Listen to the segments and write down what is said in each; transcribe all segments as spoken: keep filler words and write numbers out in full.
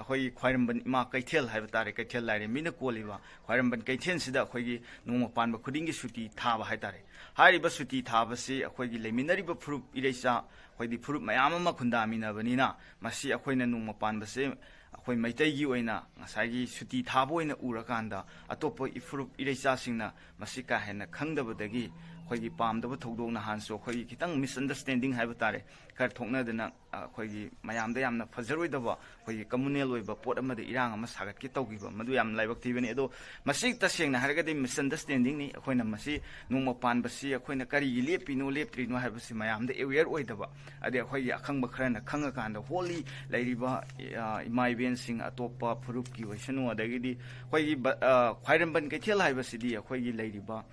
ꯑꯩꯈꯣꯏꯒꯤ ꯈ꯭ꯋꯥꯏꯔꯝꯕꯟ ꯏꯃꯥ ꯀꯩꯊꯦꯜ ꯍꯥꯏꯕ ꯇꯥꯔꯦ, ꯀꯩꯊꯦꯜ ꯂꯥꯏꯔꯦꯝꯕꯤꯅ ꯀꯣꯜꯂꯤꯕ ꯈ꯭ꯋꯥꯏꯔꯝꯕꯟ ꯀꯩꯊꯦꯜꯁꯤꯗ ꯑꯩꯈꯣꯏꯒꯤ ꯅꯣꯡꯃ ꯄꯥꯟꯕ ꯈꯨꯗꯤꯡꯒꯤ ꯁꯨꯇꯤ ꯊꯥꯕ ꯍꯥꯏ ꯇꯥꯔꯦ꯫ ꯍꯥꯏꯔꯤꯕ ꯁꯨꯇꯤ ꯊꯥꯕꯁꯤ ꯑꯩꯈꯣꯏꯒꯤ ꯂꯩꯃꯤꯟꯅꯔꯤꯕ ꯐꯨꯔꯨꯞ ꯏꯔꯩꯆꯥ, ꯑꯩꯈꯣꯏꯗꯤ ꯐꯨꯔꯨꯞ ꯃꯌꯥꯝ ꯑꯃ ꯈꯨꯟꯗꯥꯃꯤꯟꯅꯕꯅꯤꯅ, ꯃꯁꯤ ꯑꯩꯈꯣꯏꯅ ꯅꯣꯡꯃ ꯄꯥꯟꯕꯁꯦ ꯑꯩꯈꯣꯏ ꯃꯩꯇꯩꯒꯤ ꯑꯣꯏꯅ ꯉꯁꯥꯏꯒꯤ ꯁꯨꯇꯤ ꯊꯥꯕ ꯑꯣꯏꯅ ꯎꯔꯀꯥꯟꯗ, ꯑꯇꯣꯞꯄ ꯏꯐꯨꯔꯨꯞ ꯏꯔꯩꯆꯥꯁꯤꯡꯅ ꯃꯁꯤ ꯀꯥ ꯍꯦꯟꯅ ꯈꯪꯗꯕꯗꯒꯤ ꯑꯩꯈꯣꯏꯒꯤ ꯄꯥꯝꯗꯕ ꯊꯧꯗꯣꯛ, ꯅꯍꯥꯟꯁꯨ ꯑꯩꯈꯣꯏꯒꯤ ꯈꯤꯇꯪ misunderstanding ꯍꯥꯏꯕ ꯇꯥꯔꯦ, ꯈꯔ ꯊꯣꯛꯅꯗꯅ ꯑꯩꯈꯣꯏꯒꯤ ꯃꯌꯥꯝꯗ ꯌꯥꯝꯅ ꯐꯖꯔꯣꯏꯗꯕ, ꯑꯩꯈꯣꯏꯒꯤ communal ꯑꯣꯏꯕ ꯄꯣꯠ ꯑꯃꯗ ꯏꯔꯥꯡ ꯑꯃ ꯁꯥꯒꯠꯀꯦ ꯇꯧꯈꯤꯕ, ꯃꯗꯨ ꯌꯥꯝꯅ ꯂꯥꯏꯕꯛ ꯊꯤꯕꯅꯤ꯫ ꯑꯗꯣ ꯃꯁꯤ ꯇꯁꯦꯡꯅ ꯍꯥꯏꯔꯒꯗꯤ misunderstandingꯅꯤ꯫ ꯑꯩꯈꯣꯏꯅ ꯃꯁꯤ ꯅꯣꯡꯃ ꯄꯥꯟꯕꯁꯤ ꯑꯩꯈꯣꯏꯅ ꯀꯔꯤꯒꯤ ꯂꯦꯞꯄꯤꯅꯣ, ꯂꯦꯞꯇ꯭ꯔꯤꯅꯣ ꯍꯥꯏꯕꯁꯤ ꯃꯌꯥꯝꯗ aware ꯑꯣꯏꯗꯕ, ꯑꯗꯩ ꯑꯩꯈꯣꯏꯒꯤ ꯑꯈꯪꯕ ꯈꯔꯅ ꯈꯪꯉꯀꯥꯟꯗ ꯍꯣꯜꯂꯤ ꯂꯩꯔꯤꯕ, ꯑ, ꯏꯃꯥ ꯏꯕꯦꯟꯁꯤꯡ, ꯑꯇꯣꯞꯄ ꯐꯨꯔꯨꯞꯀꯤ ꯑꯣꯏꯁꯅꯨ, ꯑꯗꯒꯤꯗꯤ ꯑꯩꯈꯣꯏꯒꯤ ꯕ-, ꯑ, ꯈ꯭ꯋꯥꯏꯔꯝꯕꯟ ꯀꯩꯊꯦꯜ ꯍꯥꯏꯕꯁꯤꯗꯤ ꯑꯩꯈꯣꯏꯒꯤ ꯂꯩꯔꯤꯕ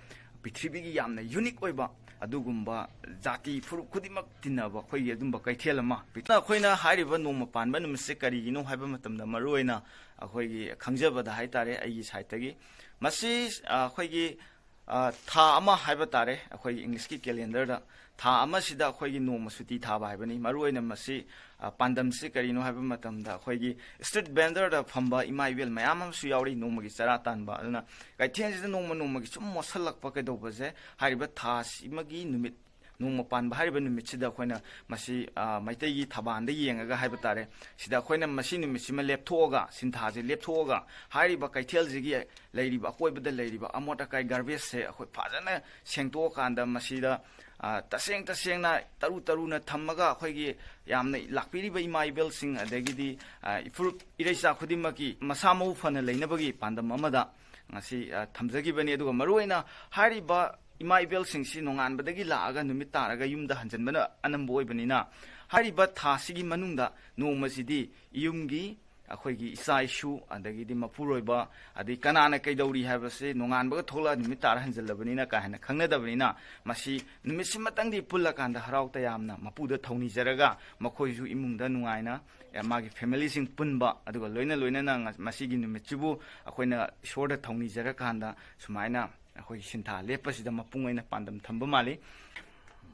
ꯄ꯭ꯔꯤꯊꯤꯕꯤꯒꯤ ꯌꯥꯝꯅ unique ꯑꯣꯏꯕ ꯑꯗꯨꯒꯨꯝꯕ ꯖꯥꯇꯤ ꯐꯨꯔꯨꯞ ꯈꯨꯗꯤꯡꯃꯛ ꯇꯤꯟꯅꯕ ꯑꯩꯈꯣꯏꯒꯤ ꯑꯗꯨꯝꯕ ꯀꯩꯊꯦꯜ ꯑꯃ꯫ ꯑꯩꯈꯣꯏꯅ ꯍꯥꯏꯔꯤꯕ ꯅꯣꯡꯃ ꯄꯥꯟꯕ ꯅꯨꯃꯤꯠꯁꯦ ꯀꯔꯤꯒꯤꯅꯣ ꯍꯥꯏꯕ ꯃꯇꯝꯗ, ꯃꯔꯨꯑꯣꯏꯅ ꯑꯩꯈꯣꯏꯒꯤ ꯈꯪꯖꯕꯗ ꯍꯥꯏ ꯇꯥꯔꯦ, ꯑꯩꯒꯤ sideꯇꯒꯤ, ꯃꯁꯤ, ꯑ, ꯑꯩꯈꯣꯏꯒꯤ, ꯑ, ꯊꯥ ꯑꯃ ꯍꯥꯏꯕ ꯇꯥꯔꯦ, ꯑꯩꯈꯣꯏꯒꯤ Englishꯀꯤ calendarꯗ ꯊꯥ ꯑꯃꯁꯤꯗ ꯑꯩꯈꯣꯏꯒꯤ ꯅꯣꯡꯃ ꯁꯨꯇꯤ ꯊꯥꯕ ꯍꯥꯏꯕꯅꯤ꯫ ꯃꯔꯨꯑꯣꯏꯅ ꯃꯁꯤ, ꯑ, ꯄꯥꯟꯗꯝꯁꯤ ꯀꯔꯤꯅꯣ ꯍꯥꯏꯕ ꯃꯇꯝꯗ, ꯑꯩꯈꯣꯏꯒꯤ street vendorꯗ ꯐꯝꯕ ꯏꯃꯥ ꯏꯕꯦꯜ ꯃꯌꯥꯝ ꯑꯃꯁꯨ ꯌꯥꯎꯔꯤ ꯅꯣꯡꯃꯒꯤ ꯆꯔꯥ ꯇꯥꯟꯕ꯫ ꯑꯗꯨꯅ ꯀꯩꯊꯦꯜꯁꯤꯗ ꯅꯣꯡꯃ ꯅꯣꯡꯃꯒꯤ ꯁꯨꯝ ꯃꯣꯠꯁꯜꯂꯛꯄ ꯀꯩꯗꯧꯕꯁꯦ, ꯍꯥꯏꯔꯤꯕ ꯊꯥꯁꯤꯃꯒꯤ ꯅꯨꯃꯤꯠ, ꯅꯣꯡꯃ ꯄꯥꯟꯕ ꯍꯥꯏꯔꯤꯕ ꯅꯨꯃꯤꯠꯁꯤꯗ ꯑꯩꯈꯣꯏꯅ ꯃꯁꯤ, ꯑ, ꯃꯩꯇꯩꯒꯤ ꯊꯕꯥꯟꯗ ꯌꯦꯡꯉꯒ ꯍꯥꯏꯕ ꯇꯥꯔꯦ, ꯁꯤꯗ ꯑꯩꯈꯣꯏꯅ ꯃꯁꯤ ꯅꯨꯃꯤꯠꯁꯤꯃ ꯂꯦꯞꯊꯣꯛꯑꯒ, ꯁꯤꯟꯊꯥꯁꯦ ꯂꯦꯞꯊꯣꯛꯑꯒ, ꯍꯥꯏꯔꯤꯕ ꯀꯩꯊꯦꯜꯁꯤꯒꯤ ꯂꯩꯔꯤꯕ, ꯑꯀꯣꯏꯕꯗ ꯂꯩꯔꯤꯕ ꯑꯃꯣꯠ ꯑꯀꯥꯏ garbageꯁꯦ ꯑꯩꯈꯣꯏ ꯐꯖꯅ ꯁꯦꯡꯗꯣꯛꯑꯀꯥꯟꯗ, ꯃꯁꯤꯗ, ꯑ, ꯇꯁꯦꯡ ꯇꯁꯦꯡꯅ ꯇꯔꯨ ꯇꯔꯨꯅ ꯊꯝꯃꯒ, ꯑꯩꯈꯣꯏꯒꯤ ꯌꯥꯝꯅ ꯂꯥꯛꯄꯤꯔꯤꯕ ꯏꯃꯥ ꯏꯕꯦꯜꯁꯤꯡ, ꯑꯗꯒꯤꯗꯤ, ꯑ, ꯏꯐꯨꯔꯨꯞ ꯏꯔꯩꯆꯥ ꯈꯨꯗꯤꯡꯃꯛꯀꯤ ꯃꯁꯥ ꯃꯎ ꯐꯅ ꯂꯩꯅꯕꯒꯤ ꯄꯥꯟꯗꯝ ꯑꯃꯗ ꯉꯁꯤ, ꯑ, ꯊꯝꯖꯈꯤꯕꯅꯤ꯫ ꯑꯗꯨꯒ ꯃꯔꯨꯑꯣꯏꯅ ꯍꯥꯏꯔꯤꯕ ꯏꯃꯥ ꯏꯕꯦꯜꯁꯤꯡꯁꯤ ꯅꯣꯡꯉꯥꯟꯕꯗꯒꯤ ꯂꯥꯛꯑꯒ ꯅꯨꯃꯤꯠ ꯇꯥꯔꯒ ꯌꯨꯝꯗ ꯍꯟꯖꯤꯟꯕꯅ ꯑꯅꯝꯕ ꯑꯣꯏꯕꯅꯤꯅ, ꯍꯥꯏꯔꯤꯕ ꯊꯥꯁꯤꯒꯤ ꯃꯅꯨꯡꯗ ꯅꯣꯡꯃꯁꯤꯗꯤ ꯌꯨꯝꯒꯤ, ꯑꯩꯈꯣꯏꯒꯤ ꯏꯆꯥ ꯏꯁꯨ, ꯑꯗꯒꯤꯗꯤ ꯃꯄꯨꯔꯣꯏꯕ, ꯑꯗꯩ ꯀꯅꯥꯅ ꯀꯩꯗꯧꯔꯤ ꯍꯥꯏꯕꯁꯤ ꯅꯣꯡꯉꯥꯟꯕꯒ ꯊꯣꯛꯂꯛꯑ ꯅꯨꯃꯤꯠ ꯇꯥꯔ ꯍꯟꯖꯤꯜꯂꯕꯅꯤꯅ ꯀꯥ ꯍꯦꯟꯅ ꯈꯪꯅꯗꯕꯅꯤꯅ, ꯃꯁꯤ ꯅꯨꯃꯤꯠꯁꯤꯃꯇꯪꯗꯤ ꯄꯨꯜꯂꯀꯥꯟꯗ ꯍꯔꯥꯎ ꯇꯌꯥꯝꯅ ꯃꯄꯨꯗ ꯊꯧꯅꯤꯖꯔꯒ, ꯃꯈꯣꯏꯁꯨ ꯏꯃꯨꯡꯗ ꯅꯨꯡꯉꯥꯏꯅ, ꯑꯦ, ꯃꯥꯒꯤ familyꯁꯤꯡ ꯄꯨꯟꯕ, ꯑꯗꯨꯒ ꯂꯣꯏꯅ ꯂꯣꯏꯅꯅ ꯉ-, ꯃꯁꯤꯒꯤ ꯅꯨꯃꯤꯠꯁꯤꯕꯨ ꯑꯩꯈꯣꯏꯅ ꯏꯁꯣꯔꯗ ꯊꯧꯅꯤꯖꯔꯀꯥꯟꯗ ꯁꯨꯃꯥꯏꯅ ꯑꯩꯈꯣꯏ ꯁꯤꯟꯊꯥ ꯂꯦꯞꯄꯁꯤꯗ ꯃꯄꯨꯡ ꯑꯣꯏꯅ ꯄꯥꯟꯗꯝ ꯊꯝꯕ ꯃꯥꯜꯂꯤ꯫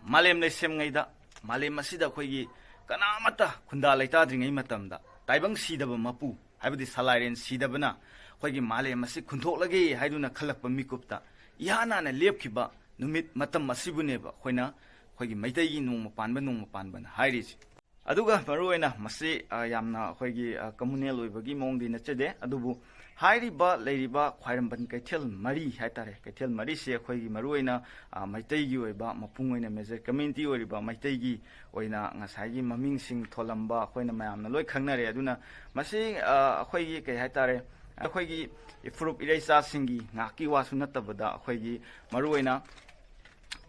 ꯃꯥꯂꯦꯝ ꯂꯩꯁꯦꯝꯉꯩꯗ, ꯃꯥꯂꯦꯝ ꯑꯁꯤꯗ ꯑꯩꯈꯣꯏꯒꯤ ꯀꯅꯥꯃꯠꯇ ꯈꯨꯟꯗꯥ ꯂꯩꯇꯥꯗ꯭ꯔꯤꯉꯩ ꯃꯇꯝꯗ, ꯇꯥꯏꯕꯪ ꯁꯤꯗꯕ ꯃꯄꯨ, ꯍꯥꯏꯕꯗꯤ ꯁꯂꯥꯏꯔꯦꯟ ꯁꯤꯗꯕꯅ ꯑꯩꯈꯣꯏꯒꯤ ꯃꯥꯂꯦꯝ ꯑꯁꯤ ꯈꯨꯟꯊꯣꯛꯂꯒꯦ ꯍꯥꯏꯗꯨꯅ ꯈꯜꯂꯛꯄ ꯃꯤꯀꯨꯞꯇ ꯏꯍꯥꯟ ꯍꯥꯟꯅ ꯂꯦꯞꯈꯤꯕ ꯅꯨꯃꯤꯠ ꯃꯇꯝ ꯑꯁꯤꯕꯨꯅꯦꯕ ꯑꯩꯈꯣꯏꯅ ꯑꯩꯈꯣꯏꯒꯤ ꯃꯩꯇꯩꯒꯤ ꯅꯣꯡꯃ ꯄꯥꯟꯕ, ꯅꯣꯡꯃ ꯄꯥꯟꯕꯅ ꯍꯥꯏꯔꯤꯁꯤ꯫ ꯑꯗꯨꯒ ꯃꯔꯨꯑꯣꯏꯅ ꯃꯁꯤ, ꯑ, ꯌꯥꯝꯅ ꯑꯩꯈꯣꯏꯒꯤ, ꯑ, communal ꯑꯣꯏꯕꯒꯤ ꯃꯑꯣꯡꯗꯤ ꯅꯠꯆꯗꯦ, ꯑꯗꯨꯕꯨ ꯍꯥꯏꯔꯤꯕ ꯂꯩꯔꯤꯕ ꯈ꯭ꯋꯥꯏꯔꯝꯕꯟ ꯀꯩꯊꯦꯜ ꯃꯔꯤ ꯍꯥꯏꯇꯥꯔꯦ, ꯀꯩꯊꯦꯜ ꯃꯔꯤꯁꯦ ꯑꯩꯈꯣꯏꯒꯤ ꯃꯔꯨꯑꯣꯏꯅ, ꯑ, ꯃꯩꯇꯩꯒꯤ ꯑꯣꯏꯕ ꯃꯄꯨꯡ ꯑꯣꯏꯅ major community ꯑꯣꯏꯔꯤꯕ ꯃꯩꯇꯩꯒꯤ ꯑꯣꯏꯅ ꯉꯁꯥꯏꯒꯤ ꯃꯃꯤꯡꯁꯤꯡ ꯊꯣꯜꯂꯝꯕ ꯑꯩꯈꯣꯏꯅ ꯃꯌꯥꯝꯅ ꯂꯣꯏ ꯈꯪꯅꯔꯦ꯫ ꯑꯗꯨꯅ ꯃꯁꯤ, ꯑ, ꯑꯩꯈꯣꯏꯒꯤ ꯀꯩ ꯍꯥꯏꯇꯥꯔꯦ, ꯑꯩꯈꯣꯏꯒꯤ ꯐꯨꯔꯨꯞ ꯏꯔꯩꯆꯥꯁꯤꯡꯒꯤ ꯉꯥꯛꯀꯤ ꯋꯥꯁꯨ ꯅꯠꯇꯕꯗ ꯑꯩꯈꯣꯏꯒꯤ ꯃꯔꯨꯑꯣꯏꯅ,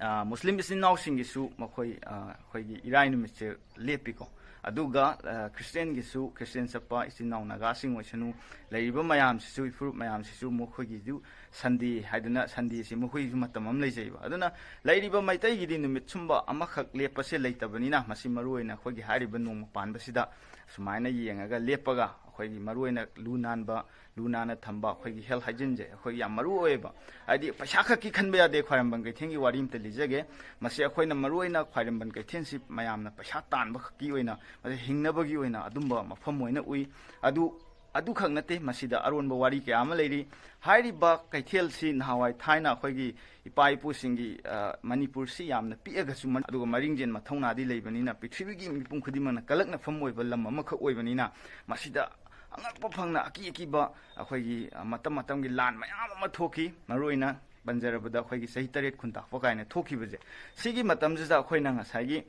ꯑ, ꯃꯨꯁꯂꯤꯝ ꯏꯆꯤꯟ ꯏꯅꯥꯎꯁꯤꯡꯒꯤꯁꯨ ꯃꯈꯣꯏ, ꯑ, ꯑꯩꯈꯣꯏꯒꯤ ꯏꯔꯥꯏ ꯅꯨꯃꯤꯠꯁꯦ ꯂꯦꯞꯄꯤꯀꯣ꯫ ꯑꯗꯨꯒ, ꯑ, ꯈ꯭ꯔꯤꯁꯇꯤꯌꯥꯟꯒꯤꯁꯨ, ꯈ꯭ꯔꯤꯁꯇꯤꯌꯥꯟ ꯆꯠꯄ ꯏꯆꯤꯟ ꯏꯅꯥꯎ ꯅꯥꯒꯥꯁꯤꯡ ꯑꯣꯏꯁꯅꯨ, ꯂꯩꯔꯤꯕ ꯃꯌꯥꯝꯁꯤꯁꯨ, ꯏꯐꯨꯔꯨꯞ ꯃꯌꯥꯝꯁꯤꯁꯨ ꯃꯈꯣꯏꯒꯤꯁꯨ ꯁꯟꯗꯦ ꯍꯥꯏꯗꯅ, ꯁꯟꯗꯦꯁꯤ ꯃꯈꯣꯏꯒꯤꯁꯨ ꯃꯇꯝ ꯑꯃ ꯂꯩꯖꯩꯕ꯫ ꯑꯗꯨꯅ ꯂꯩꯔꯤꯕ ꯃꯩꯇꯩꯒꯤꯗꯤ ꯅꯨꯃꯤꯠ ꯁꯨꯝꯕ ꯑꯃꯈꯛ ꯂꯦꯞꯄꯁꯦ ꯂꯩꯇꯕꯅꯤꯅ, ꯃꯁꯤ ꯃꯔꯨꯑꯣꯏꯅ ꯑꯩꯈꯣꯏꯒꯤ ꯍꯥꯏꯔꯤꯕ ꯅꯣꯡꯃ ꯄꯥꯟꯕꯁꯤꯗ ꯁꯨꯃꯥꯏꯅ ꯌꯦꯡꯉꯒ ꯂꯦꯞꯄꯒ ꯑꯩꯈꯣꯏꯒꯤ ꯃꯔꯨꯑꯣꯏꯅ ꯂꯨ ꯅꯥꯟꯕ, ꯂꯨ ꯅꯥꯟꯅ ꯊꯝꯕ ꯑꯩꯈꯣꯏꯒꯤ health hygiene ꯁꯦ ꯑꯩꯈꯣꯏꯒꯤ ꯌꯥꯝ ꯃꯔꯨ ꯑꯣꯏꯌꯦꯕ꯫ ꯍꯥꯏꯗꯤ ꯄꯩꯁꯥ ꯈꯛꯀꯤ ꯈꯟꯕ ꯌꯥꯗꯦ꯫ ꯈ꯭ꯋꯥꯏꯔꯝꯕꯟ ꯀꯩꯊꯦꯜꯒꯤ ꯋꯥꯔꯤ ꯑꯝꯇ ꯂꯤꯖꯒꯦ꯫ ꯃꯁꯤ ꯑꯩꯈꯣꯏꯅ ꯃꯔꯨꯑꯣꯏꯅ ꯈ꯭ꯋꯥꯏꯔꯝꯕꯟ ꯀꯩꯊꯦꯜꯁꯤ ꯃꯌꯥꯝꯅ ꯄꯩꯁꯥ ꯇꯥꯟꯕ ꯈꯛꯀꯤ ꯑꯣꯏꯅ, ꯃꯁꯤ ꯍꯤꯡꯅꯕꯒꯤ ꯑꯣꯏꯅ ꯑꯗꯨꯝꯕ ꯃꯐꯝ ꯑꯣꯏꯅ ꯎꯏ꯫ ꯑꯗꯨ, ꯑꯗꯨꯈꯛ ꯅꯠꯇꯦ, ꯃꯁꯤꯗ ꯑꯔꯣꯟꯕ ꯋꯥꯔꯤ ꯀꯌꯥ ꯑꯃ ꯂꯩꯔꯤ꯫ ꯍꯥꯏꯔꯤꯕ ꯀꯩꯊꯦꯜꯁꯤ ꯅꯍꯥꯟꯋꯥꯏ ꯊꯥꯏꯅ ꯑꯩꯈꯣꯏꯒꯤ ꯏꯄꯥ ꯏꯄꯨꯁꯤꯡꯒꯤ, ꯑ, ꯃꯅꯤꯄꯨꯔꯁꯤ ꯌꯥꯝꯅ ꯄꯤꯛꯑꯒꯁꯨ ꯃ-, ꯑꯗꯨꯒ ꯃꯔꯤꯡꯖꯦꯜ ꯃꯊꯧꯅꯥꯗꯤ ꯂꯩꯕꯅꯤꯅ, ꯄ꯭ꯔꯤꯊꯤꯕꯤꯒꯤ ꯃꯤꯄꯨꯝ ꯈꯨꯗꯤꯡꯃꯛꯅ ꯀꯂꯛꯅꯐꯝ ꯑꯣꯏꯕ ꯂꯝ ꯑꯃꯈꯛ ꯑꯣꯏꯕꯅꯤꯅ, ꯃꯁꯤꯗ ꯑꯉꯛꯄ ꯐꯪꯅ ꯑꯀꯤ ꯑꯀꯤꯕ ꯑꯩꯈꯣꯏꯒꯤ, ꯑ, ꯃꯇꯝ ꯃꯇꯝꯒꯤ ꯂꯥꯟ ꯃꯌꯥꯝ ꯑꯃ ꯊꯣꯛꯈꯤ꯫ ꯃꯔꯨꯑꯣꯏꯅ ꯄꯟꯖꯔꯕꯗ ꯑꯩꯈꯣꯏꯒꯤ ꯆꯍꯤ ꯇꯔꯦꯠ ꯈꯨꯟꯇꯥꯛꯄ ꯀꯥꯏꯅ ꯊꯣꯛꯈꯤꯕꯁꯦ, ꯁꯤꯒꯤ ꯃꯇꯝꯁꯤꯗ ꯑꯩꯈꯣꯏꯅ ꯉꯁꯥꯏꯒꯤ,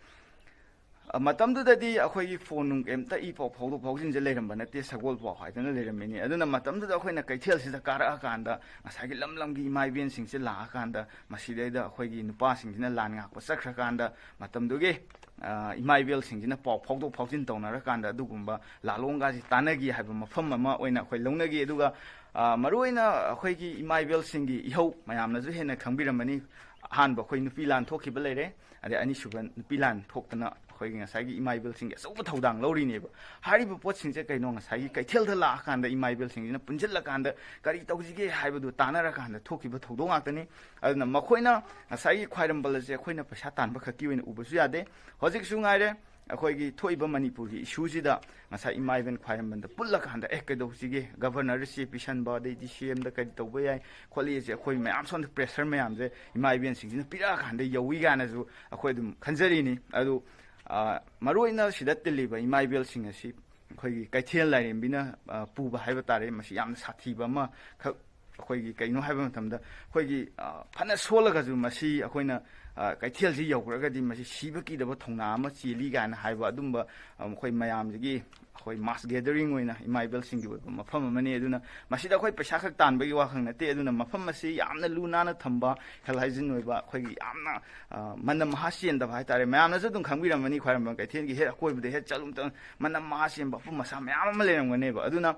ꯑ, ꯃꯇꯝꯗꯨꯗꯗꯤ ꯑꯩꯈꯣꯏꯒꯤ ꯐꯣꯟ ꯅꯨꯡ ꯀꯩꯝꯇ ꯏ ꯄꯥꯎ ꯐꯥꯎꯗꯣꯛ ꯐꯥꯎꯖꯤꯟꯁꯦ ꯂꯩꯔꯝꯕ ꯅꯠꯇꯦ, ꯁꯒꯣꯜ ꯄꯥꯎ ꯍꯥꯏꯗꯅ ꯂꯩꯔꯝꯃꯤꯅꯤ꯫ ꯑꯗꯨꯅ ꯃꯇꯝꯗꯨꯗ ꯑꯩꯈꯣꯏꯅ ꯀꯩꯊꯦꯜꯁꯤꯗ ꯀꯥꯔꯛꯑꯀꯥꯟꯗ ꯉꯁꯥꯏꯒꯤ ꯂꯝ ꯂꯝꯒꯤ ꯏꯃꯥ ꯏꯕꯦꯟꯁꯤꯡꯁꯦ ꯂꯥꯛꯑꯀꯥꯟꯗ ꯃꯁꯤꯗꯩꯗ ꯑꯩꯈꯣꯏꯒꯤ ꯅꯨꯄꯥꯁꯤꯡꯁꯤꯅ ꯂꯥꯟ ꯉꯥꯛꯄ ꯆꯠꯈ꯭ꯔꯀꯥꯟꯗ ꯃꯇꯝꯗꯨꯒꯤ, ꯑ, ꯏꯃꯥ ꯏꯕꯦꯜꯁꯤꯡꯁꯤꯅ ꯄꯥꯎ ꯐꯥꯎꯗꯣꯛ ꯐꯥꯎꯖꯤꯟ ꯇꯧꯅꯔꯀꯥꯟꯗ ꯑꯗꯨꯒꯨꯝꯕ ꯂꯥꯂꯣꯡꯒꯁꯤ ꯇꯥꯟꯅꯈꯤ ꯍꯥꯏꯕ ꯃꯐꯝ ꯑꯃ ꯑꯣꯏꯅ ꯑꯩꯈꯣꯏ ꯂꯧꯅꯈꯤ꯫ ꯑꯗꯨꯒ, ꯑ, ꯃꯔꯨꯑꯣꯏꯅ ꯑꯩꯈꯣꯏꯒꯤ ꯏꯃꯥ ꯏꯕꯦꯜꯁꯤꯡꯒꯤ ꯏꯍꯧ ꯃꯌꯥꯝꯅꯁꯨ ꯍꯦꯟꯅ ꯈꯪꯕꯤꯔꯝꯃꯅꯤ꯫ ꯑꯍꯥꯟꯕ ꯑꯩꯈꯣꯏ ꯅꯨꯄꯤ ꯂꯥꯟ ꯊꯣꯛꯈꯤꯕ ꯂꯩꯔꯦ, ꯑꯗꯩ ꯑꯅꯤꯁꯨꯕ ꯅꯨꯄꯤ ꯂꯥꯟ ꯊꯣꯛꯇꯅ ꯑꯩꯈꯣꯏꯒꯤ ꯉꯁꯥꯏꯒꯤ ꯏꯃꯥ ꯏꯕꯦꯜꯁꯤꯡꯒꯤ ꯑꯆꯧꯕ ꯊꯧꯗꯥꯡ ꯂꯧꯔꯤꯅꯦꯕ꯫ ꯍꯥꯏꯔꯤꯕ ꯄꯣꯠꯁꯤꯡꯁꯦ ꯀꯩꯅꯣ, ꯉꯁꯥꯏꯒꯤ ꯀꯩꯊꯦꯜꯗ ꯂꯥꯛꯑꯀꯥꯟꯗ ꯏꯃꯥ ꯏꯕꯦꯜꯁꯤꯡꯁꯤꯅ ꯄꯨꯟꯁꯤꯜꯂꯀꯥꯟꯗ ꯀꯔꯤ ꯇꯧꯁꯤꯒꯦ ꯍꯥꯏꯕꯗꯨ ꯇꯥꯟꯅꯔꯀꯥꯟꯗ ꯊꯣꯛꯈꯤꯕ ꯊꯧꯗꯣꯛ ꯉꯥꯛꯇꯅꯤ꯫ ꯑꯗꯨꯅ ꯃꯈꯣꯏꯅ ꯉꯁꯥꯏꯒꯤ ꯈ꯭ꯋꯥꯏꯔꯝꯕꯟ ꯑꯁꯦ ꯑꯩꯈꯣꯏꯅ ꯄꯩꯁꯥ ꯇꯥꯟꯕ ꯈꯛꯀꯤ ꯑꯣꯏꯅ ꯎꯕꯁꯨ ꯌꯥꯗꯦ꯫ ꯍꯧꯖꯤꯛꯁꯨ ꯉꯥꯏꯔꯦ, ꯑꯩꯈꯣꯏꯒꯤ ꯊꯣꯛꯏꯕ ꯃꯅꯤꯄꯨꯔꯒꯤ ꯏꯁꯨꯁꯤꯗ ꯉꯁꯥꯏ ꯏꯃꯥ ꯏꯕꯦꯟ ꯈ꯭ꯋꯥꯏꯔꯝꯕꯟꯗ ꯄꯨꯜꯂꯀꯥꯟꯗ, "ꯑꯦ, ꯀꯩꯗꯧꯁꯤꯒꯦ? ꯒꯚꯔꯅꯔꯗ ꯆꯦ ꯄꯤꯁꯟꯕ, ꯑꯗꯩꯗꯤ ꯁꯤ ꯑꯦꯝꯗ ꯀꯔꯤ ꯇꯧꯕ ꯌꯥꯏ ꯈꯣꯠꯂꯤꯁꯦ?" ꯑꯩꯈꯣꯏ ꯃꯌꯥꯝ ꯁꯣꯝꯗ ꯄ꯭ꯔꯦꯁꯔ ꯃꯌꯥꯝꯁꯦ ꯏꯃꯥ ꯏꯕꯦꯟꯁꯤꯡꯁꯤꯅ ꯄꯤꯔꯛꯑꯀꯥꯟꯗ ꯌꯧꯏ ꯀꯥꯏꯅꯁꯨ ꯑꯩꯈꯣꯏ ꯑꯗꯨꯝ ꯈꯟꯖꯔꯤꯅꯤ꯫ ꯑꯗꯨ, ꯑ, ꯃꯔꯨꯑꯣꯏꯅ ꯁꯤꯗ ꯇꯤꯜꯂꯤꯕ ꯏꯃꯥ ꯏꯕꯦꯜꯁꯤꯡ ꯑꯁꯤ ꯑꯩꯈꯣꯏꯒꯤ ꯀꯩꯊꯦꯜ ꯂꯥꯏꯔꯦꯝꯕꯤꯅ, ꯑ, ꯄꯨꯕ ꯍꯥꯏꯕ ꯇꯥꯔꯦ꯫ ꯃꯁꯤ ꯌꯥꯝꯅ ꯁꯥꯊꯤꯕ ꯑꯃꯈꯛ, ꯑꯩꯈꯣꯏꯒꯤ ꯀꯩꯅꯣ ꯍꯥꯏꯕ ꯃꯇꯝꯗ, ꯑꯩꯈꯣꯏꯒꯤ, ꯑ, ꯐꯅ ꯁꯣꯜꯂꯒꯁꯨ ꯃꯁꯤ ꯑꯩꯈꯣꯏꯅ, ꯑ, ꯀꯩꯊꯦꯜꯁꯤ ꯌꯧꯈ꯭ꯔꯒꯗꯤ ꯃꯁꯤ ꯁꯤꯕ ꯀꯤꯗꯕ ꯊꯧꯅꯥ ꯑꯃ ꯆꯦꯜꯂꯤ ꯀꯥꯏꯅ ꯍꯥꯏꯕ ꯑꯗꯨꯝꯕ, ꯑ, ꯑꯩꯈꯣꯏ ꯃꯌꯥꯝꯁꯤꯒꯤ ꯑꯩꯈꯣꯏ ꯃꯥꯁ ꯒꯦꯗꯔꯤꯡ ꯑꯣꯏꯅ ꯏꯃꯥ ꯏꯕꯦꯜꯁꯤꯡꯒꯤ ꯑꯣꯏꯕ ꯃꯐꯝ ꯑꯃꯅꯤ꯫ ꯑꯗꯨꯅ ꯃꯁꯤꯗ ꯑꯩꯈꯣꯏ ꯄꯩꯁꯥ ꯈꯛ ꯇꯥꯟꯕꯒꯤ ꯋꯥꯈꯛ ꯅꯠꯇꯦ꯫ ꯑꯗꯨꯅ ꯃꯐꯝ ꯑꯁꯤ ꯌꯥꯝꯅ ꯂꯨ ꯅꯥꯟꯅ ꯊꯝꯕ, ꯍꯦꯜ ꯍꯥꯏꯖꯤꯟ ꯑꯣꯏꯕ, ꯑꯩꯈꯣꯏꯒꯤ ꯌꯥꯝꯅ, ꯑ, ꯃꯅꯝ ꯃꯍꯥ ꯆꯦꯟꯗꯕ ꯍꯥꯏꯇꯥꯔꯦ꯫ ꯃꯌꯥꯝꯅꯁꯨ ꯑꯗꯨꯝ ꯈꯪꯕꯤꯔꯝꯃꯅꯤ, ꯈ꯭ꯋꯥꯏꯔꯝꯕꯟ ꯀꯩꯊꯦꯜꯒꯤ ꯍꯦꯛ ꯑꯀꯣꯏꯕꯗ ꯍꯦꯛ ꯆꯠꯂꯨ ꯃꯇꯝꯗ ꯃꯅꯝ ꯃꯍꯥ ꯆꯦꯟꯕ ꯑꯄꯨꯝ ꯑꯁꯥ ꯃꯌꯥꯝ ꯑꯃ ꯂꯩꯔꯝꯒꯅꯦꯕ꯫ ꯑꯗꯨꯅ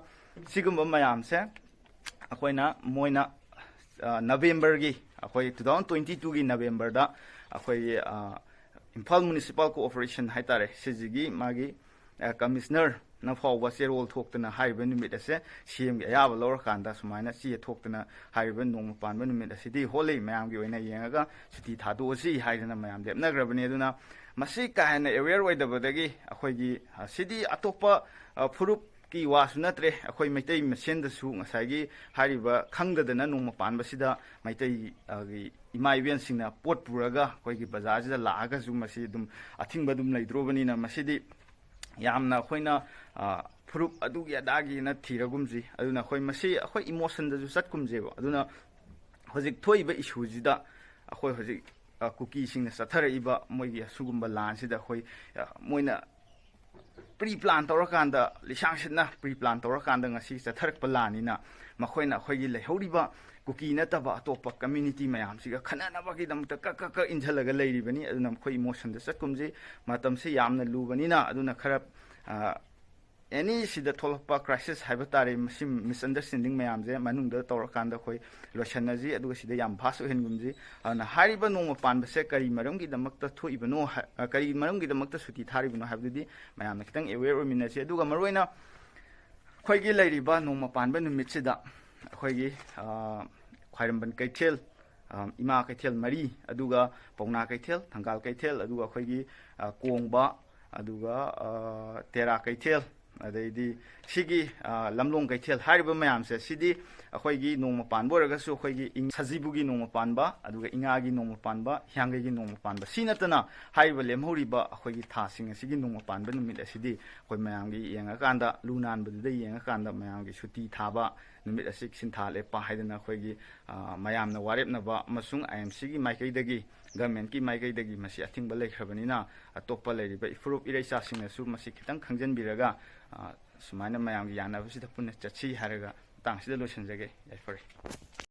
ꯁꯤꯒꯨꯝꯕ ꯃꯌꯥꯝꯁꯦ ꯑꯩꯈꯣꯏꯅ, ꯃꯣꯏꯅ, ꯑ, ꯅꯕꯦꯝꯕꯔꯒꯤ, ꯑꯩꯈꯣꯏ two thousand twenty twoꯒꯤ ꯅꯕꯦꯝꯕꯔꯗ ꯑꯩꯈꯣꯏꯒꯤ, ꯑ, ꯏꯝꯐꯥꯜ ꯃ꯭ꯌꯨꯅꯤꯁꯤꯄꯥꯜ ꯀꯣꯑꯣꯄꯔꯦꯁꯟ ꯍꯥꯏꯇꯥꯔꯦ, ꯁꯤꯁꯤꯒꯤ ꯃꯥꯒꯤ, ꯑ, ꯀꯃꯤꯁꯅꯔꯅ ꯐꯥꯎꯕ ꯆꯦꯔꯣꯜ ꯊꯣꯛꯇꯅ ꯍꯥꯏꯔꯤꯕ ꯅꯨꯃꯤꯠ ꯑꯁꯦ ꯁꯤ ꯑꯦꯝꯒꯤ ꯑꯌꯥꯕ ꯂꯧꯔꯀꯥꯟꯗ ꯁꯨꯃꯥꯏꯅ ꯆꯦ ꯊꯣꯛꯇꯅ ꯍꯥꯏꯔꯤꯕ ꯅꯣꯡꯃ ꯄꯥꯟꯕ ꯅꯨꯃꯤꯠ ꯑꯁꯤꯗꯤ ꯍꯣꯜꯂꯤ, ꯃꯌꯥꯝꯒꯤ ꯑꯣꯏꯅ ꯌꯦꯡꯉꯒ ꯁꯨꯇꯤ ꯊꯥꯗꯣꯛꯑꯁꯤ ꯍꯥꯏꯗꯅ ꯃꯌꯥꯝ ꯂꯦꯞꯅꯈ꯭ꯔꯕꯅꯤ꯫ ꯑꯗꯨꯅ ꯃꯁꯤ ꯀꯥ ꯍꯦꯟꯅ ꯑꯦꯋꯦꯌꯔ ꯑꯣꯏꯗꯕꯗꯒꯤ ꯑꯩꯈꯣꯏꯒꯤ, ꯑ, ꯁꯤꯗꯤ ꯑꯇꯣꯞꯄ, ꯑ, ꯐꯨꯔꯨꯞ ꯀꯤ ꯋꯥꯁꯨ ꯅꯠꯇ꯭ꯔꯦ, ꯑꯩꯈꯣꯏ ꯃꯩꯇꯩ ꯃꯁꯦꯟꯗꯁꯨ ꯉꯁꯥꯏꯒꯤ ꯍꯥꯏꯔꯤꯕ ꯈꯪꯗꯗꯅ ꯅꯣꯡꯃ ꯄꯥꯟꯕꯁꯤꯗ ꯃꯩꯇꯩ, ꯑ, ꯒꯤ ꯏꯃꯥ ꯏꯕꯦꯟꯁꯤꯡꯅ ꯄꯣꯠ ꯄꯨꯔꯒ ꯑꯩꯈꯣꯏꯒꯤ ꯕꯖꯥꯔꯁꯤꯗ ꯂꯥꯛꯑꯒꯁꯨ ꯃꯁꯤ ꯑꯗꯨꯝ ꯑꯊꯤꯡꯕ ꯑꯗꯨꯝ ꯂꯩꯗ꯭ꯔꯣꯕꯅꯤꯅ ꯃꯁꯤꯗꯤ ꯌꯥꯝꯅ ꯑꯩꯈꯣꯏꯅ, ꯑ, ꯐꯨꯔꯨꯞ ꯑꯗꯨꯒꯤ ꯑꯗꯥꯒꯤꯅ ꯊꯤꯔꯒꯨꯝꯁꯤ꯫ ꯑꯗꯨꯅ ꯑꯩꯈꯣꯏ ꯃꯁꯤ ꯑꯩꯈꯣꯏ ꯏꯃꯣꯁꯟꯗꯁꯨ ꯆꯠꯀꯨꯝꯁꯦꯕ꯫ ꯑꯗꯨꯅ ꯍꯧꯖꯤꯛ ꯊꯣꯛꯏꯕ ꯏꯁꯨꯁꯤꯗ ꯑꯩꯈꯣꯏ ꯍꯧꯖꯤꯛ, ꯑ, ꯀꯨꯀꯤꯁꯤꯡꯅ ꯆꯠꯊꯔꯛꯏꯕ ꯃꯣꯏꯒꯤ ꯑꯁꯤꯒꯨꯝꯕ ꯂꯥꯟꯁꯤꯗ ꯑꯩꯈꯣꯏ, ꯑ, ꯃꯣꯏꯅ ꯄ꯭ꯔꯤ ꯄ꯭ꯂꯥꯟ ꯇꯧꯔꯀꯥꯟꯗ, ꯂꯤꯁꯥꯡ ꯁꯤꯠꯅ ꯄ꯭ꯔꯤ ꯄ꯭ꯂꯥꯟ ꯇꯧꯔꯀꯥꯟꯗ ꯉꯁꯤ ꯆꯠꯊꯔꯛꯄ ꯂꯥꯟꯅꯤꯅ ꯃꯈꯣꯏꯅ ꯑꯩꯈꯣꯏꯒꯤ ꯂꯩꯍꯧꯔꯤꯕ ꯀꯨꯀꯤ ꯅꯠꯇꯕ ꯑꯇꯣꯞꯄ ꯀꯝꯃ꯭ꯌꯨꯅꯤꯇꯤ ꯃꯌꯥꯝꯁꯤꯒ ꯈꯠꯅꯅꯕꯒꯤꯗꯃꯛꯇ ꯀꯛ ꯀꯛ ꯀꯛ ꯏꯟꯁꯤꯜꯂꯒ ꯂꯩꯔꯤꯕꯅꯤ꯫ ꯑꯗꯨꯅ ꯃꯈꯣꯏ ꯏꯃꯣꯁꯟꯗ ꯆꯠꯀꯨꯝꯁꯤ꯫ ꯃꯇꯝꯁꯤ ꯌꯥꯝꯅ ꯂꯨꯕꯅꯤꯅ, ꯑꯗꯨꯅ ꯈꯔ, ꯑ, ꯑꯦꯅꯤ ꯁꯤꯗ ꯊꯣꯛꯂꯛꯄ ꯀ꯭ꯔꯥꯏꯁꯤꯁ ꯍꯥꯏꯕ ꯇꯥꯔꯦ, ꯃꯁꯤ ꯃꯤꯁꯑꯟꯗꯔꯁ꯭ꯇꯦꯟꯗꯤꯡ ꯃꯌꯥꯝꯁꯦ ꯃꯅꯨꯡꯗ ꯇꯧꯔꯀꯥꯟꯗ ꯑꯩꯈꯣꯏ ꯂꯣꯏꯁꯟꯅꯁꯤ, ꯑꯗꯨꯒ ꯁꯤꯗ ꯌꯥꯝ ꯚꯥꯁ ꯑꯣꯏꯍꯟꯒꯨꯝꯁꯤ꯫ ꯑꯗꯨꯅ ꯍꯥꯏꯔꯤꯕ ꯅꯣꯡꯃ ꯄꯥꯟꯕꯁꯦ ꯀꯔꯤ ꯃꯔꯝꯒꯤꯗꯃꯛꯇ ꯊꯣꯛꯏꯕꯅꯣ ꯍꯥꯏ-, ꯑ, ꯀꯔꯤ ꯃꯔꯝꯒꯤꯗꯃꯛꯇ ꯁꯨꯇꯤ ꯊꯥꯔꯤꯕꯅꯣ ꯍꯥꯏꯕꯗꯨꯗꯤ ꯃꯌꯥꯝꯅ ꯈꯤꯇꯪ ꯑꯦꯋꯦꯌꯔ ꯑꯣꯏꯃꯤꯟꯅꯁꯤ꯫ ꯑꯗꯨꯒ ꯃꯔꯨꯑꯣꯏꯅ ꯑꯩꯈꯣꯏꯒꯤ ꯂꯩꯔꯤꯕ ꯅꯣꯡꯃ ꯄꯥꯟꯕ ꯅꯨꯃꯤꯠꯁꯤꯗ ꯑꯩꯈꯣꯏꯒꯤ, ꯑ, ꯈ꯭ꯋꯥꯏꯔꯝꯕꯟ ꯀꯩꯊꯦꯜ, ꯑ, ꯏꯃꯥ ꯀꯩꯊꯦꯜ ꯃꯔꯤ, ꯑꯗꯨꯒ ꯄꯥꯎꯅꯥ ꯀꯩꯊꯦꯜ, ꯊꯪꯒꯥꯜ ꯀꯩꯊꯦꯜ, ꯑꯗꯨꯒ ꯑꯩꯈꯣꯏꯒꯤ, ꯑ, ꯀꯣꯡꯕ, ꯑꯗꯨꯒ ꯑ, ꯇꯦꯔꯥ ꯀꯩꯊꯦꯜ, ꯑꯗꯩꯗꯤ ꯁꯤꯒꯤ ꯑ, ꯂꯝꯂꯣꯡ ꯀꯩꯊꯦꯜ ꯍꯥꯏꯔꯤꯕ ꯃꯌꯥꯝꯁꯦ, ꯁꯤꯗꯤ ꯑꯩꯈꯣꯏꯒꯤ ꯅꯣꯡꯃ ꯄꯥꯟꯕ ꯑꯣꯏꯔꯒꯁꯨ ꯑꯩꯈꯣꯏꯒꯤ ꯏꯪ-, ꯁꯖꯤꯕꯨꯒꯤ ꯅꯣꯡꯃ ꯄꯥꯟꯕ, ꯑꯗꯨꯒ ꯏꯉꯥꯒꯤ ꯅꯣꯡꯃ ꯄꯥꯟꯕ, ꯍꯤꯌꯥꯡꯒꯩꯒꯤ ꯅꯣꯡꯃ ꯄꯥꯟꯕ, ꯁꯤ ꯅꯠꯇꯅ ꯍꯥꯏꯔꯤꯕ ꯂꯦꯝꯍꯧꯔꯤꯕ ꯑꯩꯈꯣꯏꯒꯤ ꯊꯥꯁꯤꯡ ꯑꯁꯤꯒꯤ ꯅꯣꯡꯃ ꯄꯥꯟꯕ ꯅꯨꯃꯤꯠ ꯑꯁꯤꯗꯤ ꯑꯩꯈꯣꯏ ꯃꯌꯥꯝꯒꯤ ꯌꯦꯡꯉꯀꯥꯟꯗ, ꯂꯨ ꯅꯥꯟꯕꯗꯨꯗ ꯌꯦꯡꯉꯀꯥꯟꯗ ꯃꯌꯥꯝꯒꯤ ꯁꯨꯇꯤ ꯊꯥꯕ ꯅꯨꯃꯤꯠ ꯑꯁꯤ ꯁꯤꯟꯊꯥ ꯂꯦꯞꯄ ꯍꯥꯏꯗꯅ ꯑꯩꯈꯣꯏꯒꯤ ꯑ, ꯃꯌꯥꯝꯅ ꯋꯥꯔꯦꯞꯅꯕ ꯑꯃꯁꯨꯡ ꯑꯥꯏ ꯑꯦꯝ ꯁꯤꯒꯤ ꯃꯥꯏꯀꯩꯗꯒꯤ, ꯒꯚꯔꯟꯃꯦꯟꯠꯀꯤ ꯃꯥꯏꯀꯩꯗꯒꯤ ꯃꯁꯤ ꯑꯊꯤꯡꯕ ꯂꯩꯈ꯭ꯔꯕꯅꯤꯅ ꯑꯇꯣꯞꯄ ꯂꯩꯔꯤꯕ ꯏꯐꯨꯔꯨꯞ ꯏꯔꯩꯆꯥꯁꯤꯡꯅꯁꯨ ꯃꯁꯤ ꯈꯤꯇꯪ ꯈꯪꯖꯤꯟꯕꯤꯔꯒ ꯑ, ꯁꯨꯃꯥꯏꯅ ꯃꯌꯥꯝꯒꯤ ꯌꯥꯅꯕꯁꯤꯗ ꯄꯨꯟꯅ ꯆꯠꯁꯤ ꯍꯥꯏꯔꯒ ꯃꯇꯥꯡꯁꯤꯗ ꯂꯣꯏꯁꯤꯟꯖꯒꯦ꯫ ꯌꯥꯏꯐꯔꯦ꯫